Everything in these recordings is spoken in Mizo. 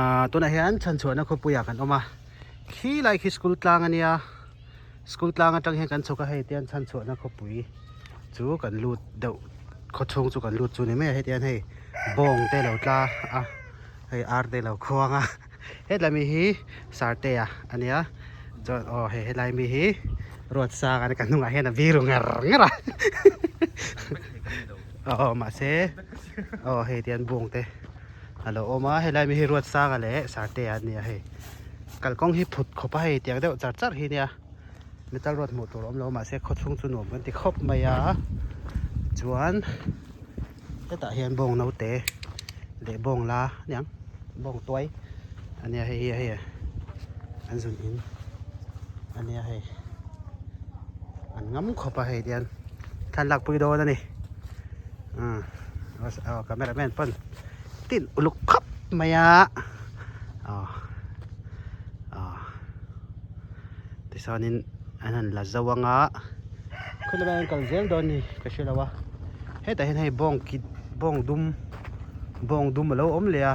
Ahh tunah hian chhanchhuahna khawpuiah kan awm a khi lai khi school tlang ania school tlang atang hian kan chhuk a hei tian chhanchhuahna khawpui chu kan lut deuh khaw chhung chu kan lut chu ni mai a hetiang hei bawng te lo tla a hei ar te lo khuang a hetlai mi hi sartea ania chuan aw hei helai mi hi ruatsanga ka hnungah hian a biru ngar ngar a aw mahse aw hei tian bawng te. A lo awm a helai mi hi Ruatsanga leh Sartea an ni a hei kalkawng hi phut khawp a hei tiang deuh char char hi nia metal road hmuh tur a awm lo mahse khaw chhung chu nuam kan ti khawp mai a chuan hetah hian bawng naute leh bawng la aniang bawng tuai a nia hei hi hei an zun in a nia hei an ngam khawp a hei tian thlalak pui dawn a ni. Aw camera man pawn tin uluk khawp mai a aw aw tichuanin an han la zo ang a khawilai an kal zel dawn ni ka hre lo a hetah hian hei bawng kit bawng dum bawng dum alo awm leh a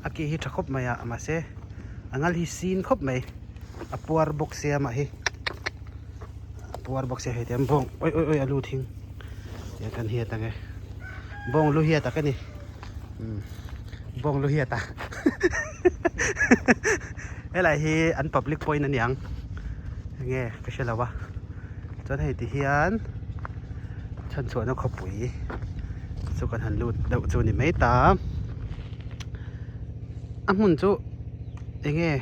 a ki hi tha khawp mai a mahse a ngal hi sin khawp mai a puar bawk sia mah hi a puar bawk sia hei te bawng awi awi awi a lu thing. Tiang kan hiat ang e bawng lu hiat a ka ni umm bawng lu hiat a helai hi an public point a niang enge ka hre lo a chuan hei ti hian chhanchhuahna khawpui chu kan han lut deuh chu a ni mai ta a hmun chu enge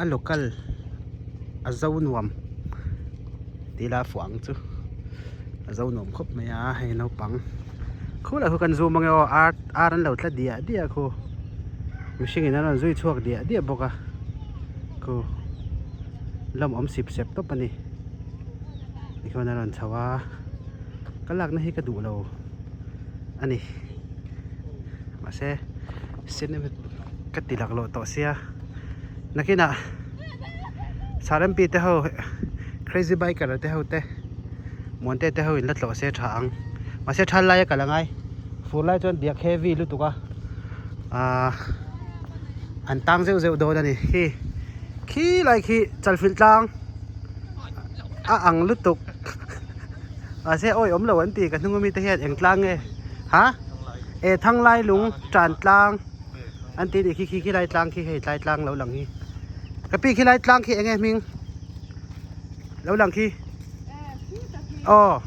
a local a zo nuam. Tih la fuh ang chu a zo nuam khawp mai a hei naupang khulai khu kan zoom ange aw ar ar an lo tla diah diah khu mihring in an rawn zui chhuak diah diah bawk a khu lawm awm sip sep tawp a ni tikhian a rawn chho a ka lakna hi ka duh lo a ni mahse cinema ka ti laklawh tawh sia nakinah. Sarempi te ho crazy biker te ho te Muante te ho in la tlawh se tha ang mahse thal lai a kal angai fur lai chuan biak heavy lutuk a ahh an tang zeuh zeuh dawn a ni khi khi lai khi chalfilh tlang a ang lutuk mahse awi awm lo an ti ka hnung ami te hian eng tlang nge ha e thanglai lung tan tlang. An ti nih khi khi khilai tlang khi hei tlai tlang lo lang hi ka pi khilai tlang khi enge hming lo lang khi aw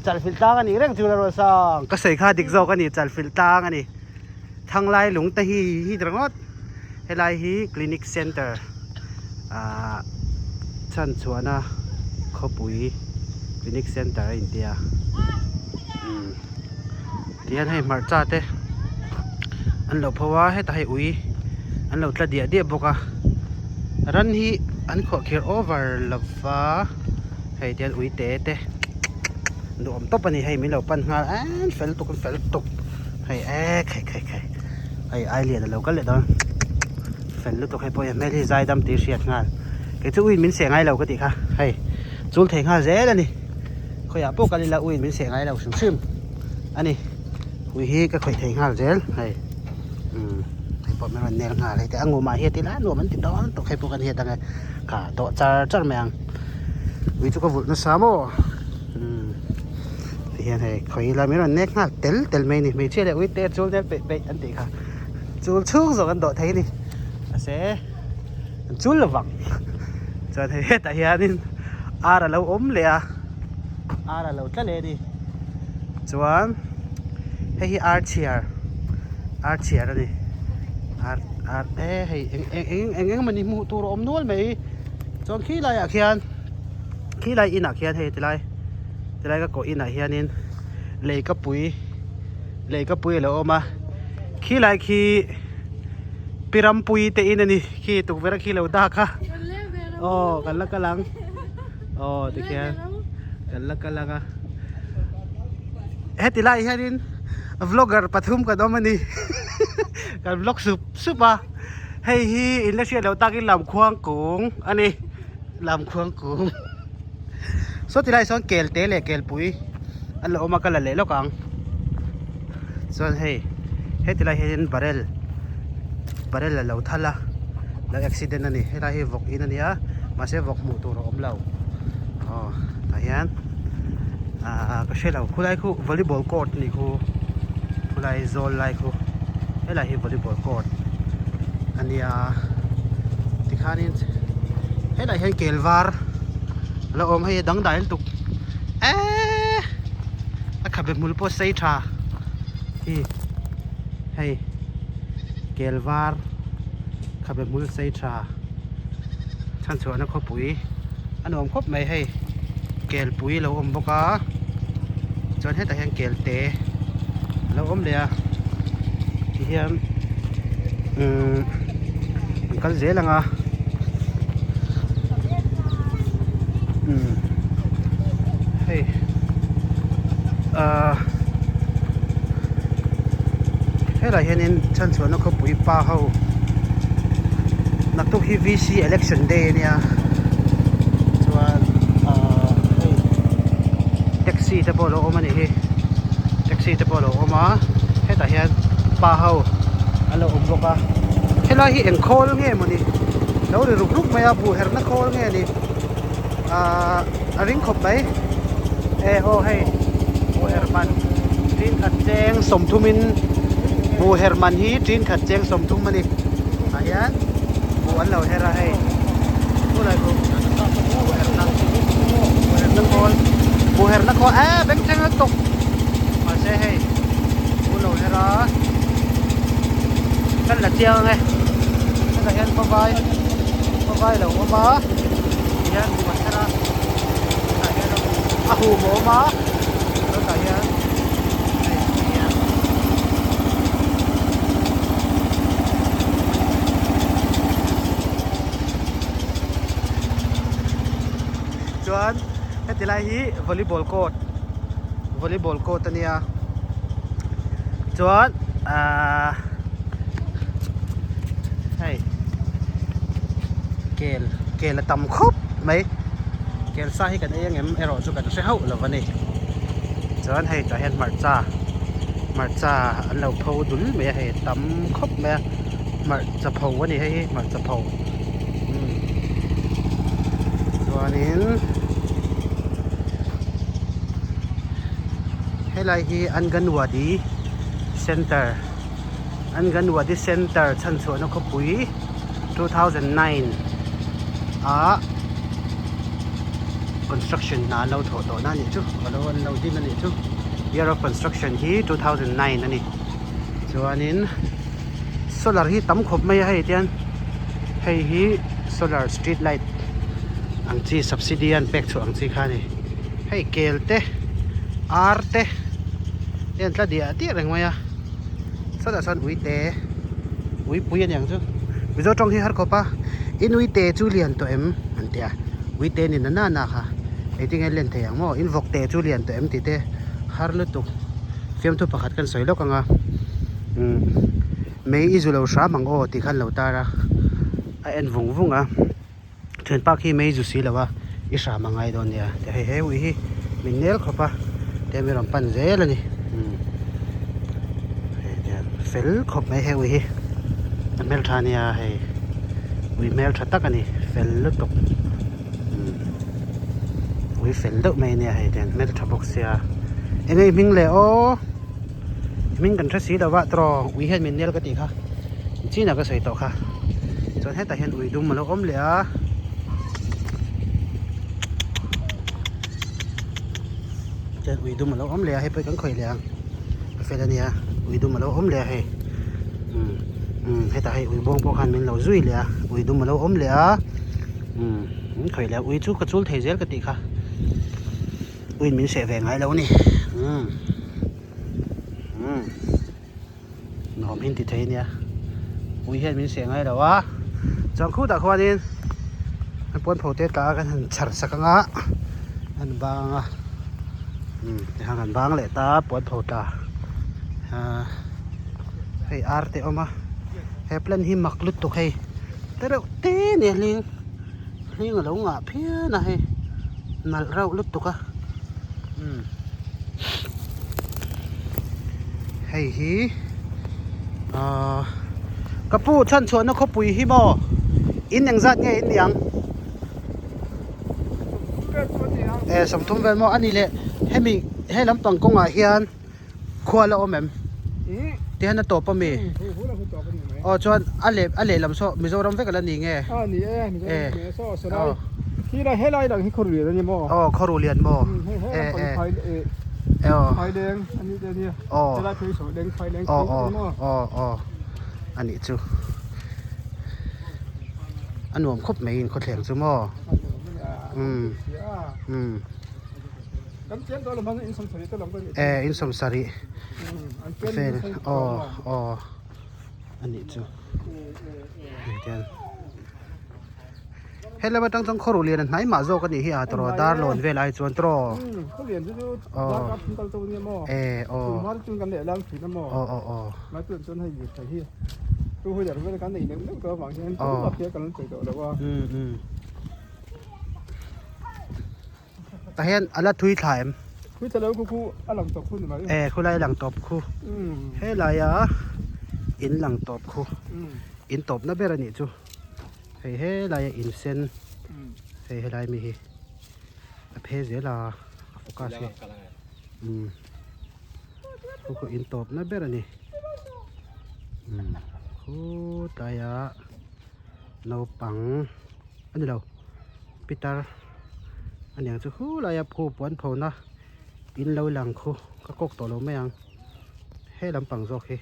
chalfilh tlang ani reng chu la rawh sang ka sawi kha dik zawk ani chalfilh tlang ani thanglai lung te hi hi ringawt helai hi clinic center ah chhanchhuahna khawpui clinic center a intia umm tihian hei hmarcha te an lo pho a hetah hei ui an lo tla diah diah bawk a ran hi an khuahkhirh over lova hei tihian ui te te duhawm tawp a ni hei min lo pan nghal en fel tuk fel tuk hei e khai khai khai hei ai lian a lo kal leh dawn fel lutuk hei pawh hi hmel hi zai dam tih hriat nghal kei chu uiin min seh ngai lo ka tih kha hei chul thei nghal zel a ni khawiah pawh kal ila uiin min seh ngai lo hrim hrim a ni ui hi ka khawih thei nghal zel hei umm hei pawh min rawn nel nghal hei te a ngumah hian tila nuam an ti dawn tawk hei pawh kan hiat ang e kha dawh char char mai ang ui chu ka vulh nasa maw umm tihian hei khawi ila min rawn nek nghal tel tel mai a ni hmeichhia leh ui te chul nel peih peih an tih kha. Chul chhung zawk an dawh thei a ni mahse an chul lo vang chuan hei hetah hianin ar a lo awm leh a ar a lo tla leh a ni chuan hei hi ar chhiar ar chhiar a ni ar ar e hei eng eng eng eng eng emawni hmuh tur a awm nual mai chuan khi laiah khian khi lai inah khian hei tilai tilai ka kawh inah hianin leikapui leikapui a lo awm a. Khi lai khi pi Rampuii te in a ni khi tukverh a khi lo dak a aw kan la kal ang aw tikhian kan la kal ang a heti lai hianin vlogger pathum kan awm a ni kan vlog sup sup a hei hi in la hriat loh takin lamkhuang kung a ni lamkhuang kung saw ti lai sawn kel te leh kelpui an lo awm a ka la leh lawk ang chuan hei. Heti lai hianin barrel barrel a lo thal a lo accident a ni helai hi vawk in a nia mahse vawk hmuh tur a awm lo aw tah hian ahh ka hre lo khulai khu volleyball court a nih khu khulai zawl lai khu helai hi volleyball court a nia tikhanin helai hian kel var a lo awm hei a dangdai lutuk eeee a khabe hmul pawh sei tha hi hei kel var khabe hmul sei tha chhanchhuahna khawpui a nuam khawp mai hei kel pui a lo awm bawk a chuan hetah hian kel te a lo awm leh a tihian umm an kal zel ang a umm hei ahh helaiah hianin chhanchhuahna khawpui pa ho naktuk hi V C election day ania chuan ahh hei taxi te pawh a lo awm anih hi taxi te pawh a lo awm a hetah hian pa ho an lo awm bawk a helai hi eng khawl nge mawni lo ri ruk ruk mai a buh herna khawl nge ni ahh a ring khawp mai e aw hei buh her man tin khat cheng sawmthum in buh her man hi tin khat cheng sawmthum a ni tah hian buh an lo her a hei khulai khu buh herna buh herna khawl buh herna khawl eh bengchheng lutuk mahse hei buh an lo her a kan la chiang ang e hetah hian khawvai khawvai a lo awm a tihian buh an her a tah hian a hum a awm a tah hian hei tihian chuan heti lai hi volleyball court volleyball court a nia chuan ahh hei kel kel a tam khawp mai kel sa hi kan ei ang em erawh chu kan hre hauh lo a ni chuan hei tah hian hmarcha hmarcha an lo pho dul mai a hei a tam khawp mai a hmarcha pho a ni hei hi hmarcha pho umm chuanin helai hi anganwadi center anganwadi center chhanchhuahna khawpui 2009 ah construction hna an lo thawh tawhna a nih chu alo an lo din a nih chu year of construction hi 2009 a ni chuanin solar hi tam khawp mai a hei tian hei hi solar street light ang chi subsidy an pek chhuah ang chi kha a ni hei kel te ar te te an tla diah diah reng mai a sawtah sawn ui te ui pui a niang chu mizo tawng hi har khawp a in ui te chu lian tawh em an ti a ui te ni na na na kha engtin nge len thei ang maw in vawk te chu lian tawh em tih te har lutuk fiamthu pakhat kan sawi lawk ang a umm mei i zu lo hram ang aw tih khan lo tar a a en vung vung a thianpa khi mei zu si lo a i hram a ngai dawn nia ti hei he ui hi min nel khawp a te mi rawn pan zel a ni umm hei tiang fel khawp mai he ui hi a hmeltha nia hei ui hmeltha tak a ni fel lutuk umm ui fel deuh mai ania hei tiang hmeltha bawk sia eng nge i hming le aw hming kan hre si lo a tawng ui hian min nel ka tih kha chinah ka sawi tawh kha chuan hetah hian ui dum a lo awm leh a chuan ui dum a lo awm leh a hei pawh hi kan khawih leh ang a fel ania ui dum a lo awm leh a hei umm umm hetah hei ui buang pawh khan min lo zui leh a ui dum a lo awm leh a umm min khawih leh a ui chu ka chul thei zel ka tih kha uiin min seh ve ngai lo a ni umm umm. Nuam hi an ti thei ania ui hian min seh ngai lo a chuan khutah khuanin an pawn pho te tla a kan han chhar sak ang a an bang a umm tikhan kan bang leh ta puan pho tla ahh hei ar te a awm a he plant hi mak lutuk hei te reuh te nia hling hling a lo ngah phian a hei nalh reuh lutuk a umm hei hi. Ahh ka pu chhanchhuahna khawpui hi maw in engzat nge in niang e 30 vel maw a ni leh hemi he lampang kawngah hian khua la awm em tihian a tawp ami aw chuan a leh a lehlam saw Mizoram vek a la ni nge e aw khawru lian maw e e aw aw aw aw aw aw a nih chu a nuam khawp mai in khawthleng chu maw umm umm e in sawmsarih vel aw aw a nih chu hei te He lam atang chuan khawruh lian a hnai mah zawk a nih hi a tawrh dar lawn vel ai chuan tawrh aw e aw aw aw aw um um tah hian a la thui thla em e khulai a lang tawp khu helaia in lang tawp khu in tawpna ber a nih chu. Hei helai a in sen hei helai mi hi a phe zel a a focus hi umm khu khu in tawp na ber a ni umm khutlai ah naupang a ni lo pitar a niang chu khulai a phu puan pho na in lo lang khu ka kawk tawh lo mai ang he lampang zawk hi.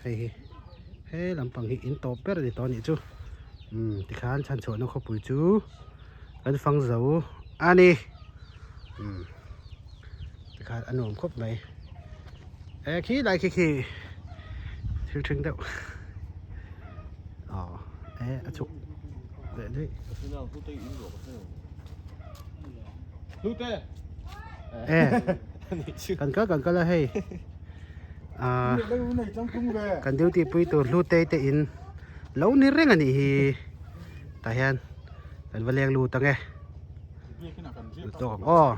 Hei hi he lampang hi in tawp ber a ni tawh a nih chu umm tikhan chhanchhuahna khawpui chu kan fang zo a ni umm tikhan a nuam khawp mai e khi lai khi khi thil ṭhing deuh aw e a chhuk leh daih. E kan kal kan kal a hei ah kan duty pui tur hlutei te in lo ni reng a nih hi tah hian kan va leng lut ang e tawk ang aw.